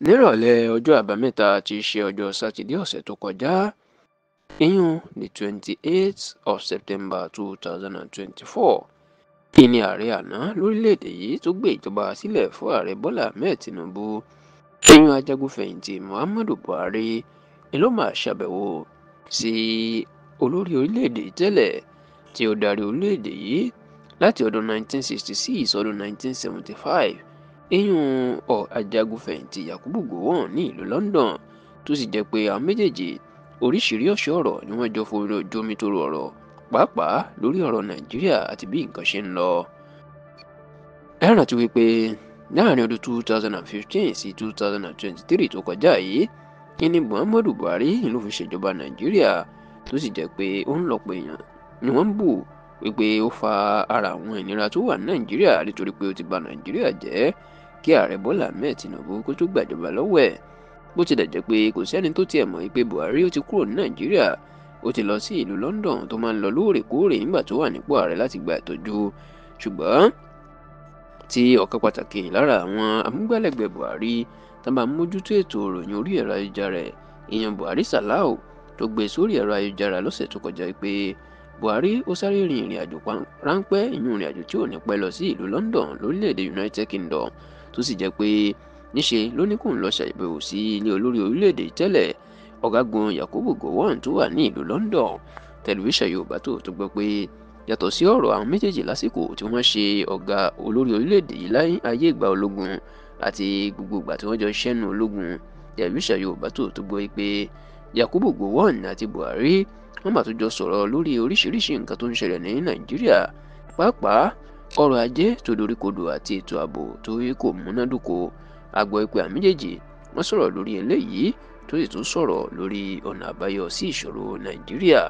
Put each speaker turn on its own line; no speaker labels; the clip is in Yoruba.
Nírọ̀lẹ́ ọjọ́ Àbámẹ́ta tí í ṣe ọjọ́ Sátidé ọ̀sẹ̀ tó kọjá, ìyún the 28th of September 2024, ìní ààrẹ àná lórílẹ̀‐èdè yìí tó gbé ìjọba sílẹ̀ fún Ààrẹ Bọ́lá Ahmed Tinubu, ìyún ajagun-fẹ̀yìntì Muhammadu Buhari ni ló máa ṣàbẹ̀wò sí olórí orílẹ̀‐èdè tẹ́lẹ̀ tí ó darí orílẹ̀‐èdè yìí láti ọdún 1966 ọdún 1975, ìyún ajagun-fẹ̀yìntì Yakubu Gowon ní ìlú London, tó sì jẹ́ pé àwọn méjèèjì oríṣiríṣi ọ̀rọ̀ ni wọ́n jọ fojomitoro ọ̀rọ̀, pàápàá lórí ọ̀rọ̀ Nàìjíríà àti bí nǹkan ṣe ń lọ. Ẹ rántí wípé láàrin ọdún 2015 sí 2023 tó kọjá yìí ní Muhammadu Buhari ló fi ṣèjọba Nàìjíríà, tó sì jẹ́ pé ó ń lọ́pọ̀ èèyàn ni wọ́n ń bù wípé ó fa ara àwọn ìnira tó wà ní Nàìjíríà nítorí pé ó ti bà Nàìjíríà jẹ́ kí Ààrẹ Bọ́lá Ahmed Tinubu kó tó gbàjọba lọ́wọ́ ẹ̀. Bó tilẹ̀ jẹ́ pé kò sẹ́ni tó tiẹ̀ mọ̀ pé Buhari ó ti kúrò ní Nàìjíríà, ó ti lọ sí ìlú London tó máa ń lọ lóòrèkóòrè nígbà tó wà nípò ààrẹ láti gba ìtọ́jú. Ṣùgbọ́n tí ọ̀kan pàtàkì lára àwọn amúgbálẹ́gbẹ̀ẹ́ Buhari tó bá ń mójútó ètò ìròyìn orí ẹ̀rọ ayélujára ẹ̀, ìyẹn Buhari Salau, tó gbé sórí ẹ̀rọ ayélujára lọ́sẹ̀ tó kọjá pé Buhari ó sáré rin ìrìn àjò ráńpẹ́, ìyún ìrìn àjò tí ò ní pẹ́ lọ sí ìlú London lórílẹ̀‐èdè United Kingdom, tó sì jẹ́ pé níṣe ló ní kóun lọ ṣàbẹ̀wò sí ilé olórí orílẹ̀‐èdè tẹ́lẹ̀ ọ̀gágun Yakubu Gowon tó wà ní ìlú London. Tẹlifíṣàn Yorùbá tó gbọ́ pé yàtọ̀ sí ọ̀rọ̀ àwọn méjèèjì lásìkò tí wọ́n ṣe ọ̀gá olórí orílẹ̀‐èdè yìí láyé ìgbà ológun àti gbogbo ìgbà tí wọ́n jọ ṣẹ́nu ológun, tẹlifíṣàn Yorùbá tó gbọ́ pé Yakubu Gowon àti Buhari wọ́n mà tún jọ sọ̀rọ̀ lórí oríṣiríṣi nǹkan tó ń ṣẹlẹ̀ ní Nàìjíríà, pàápàá ọrọ̀ ajé tó doríkodò àti ètò ààbò tó kò múnádóko. A gbọ́ pé àwọn méjèèjì wọ́n sọ̀rọ̀ lórí eléyìí tó sì tún sọ̀rọ̀ lórí ọ̀nà àbáyọ sí ìṣòro Nàìjíríà.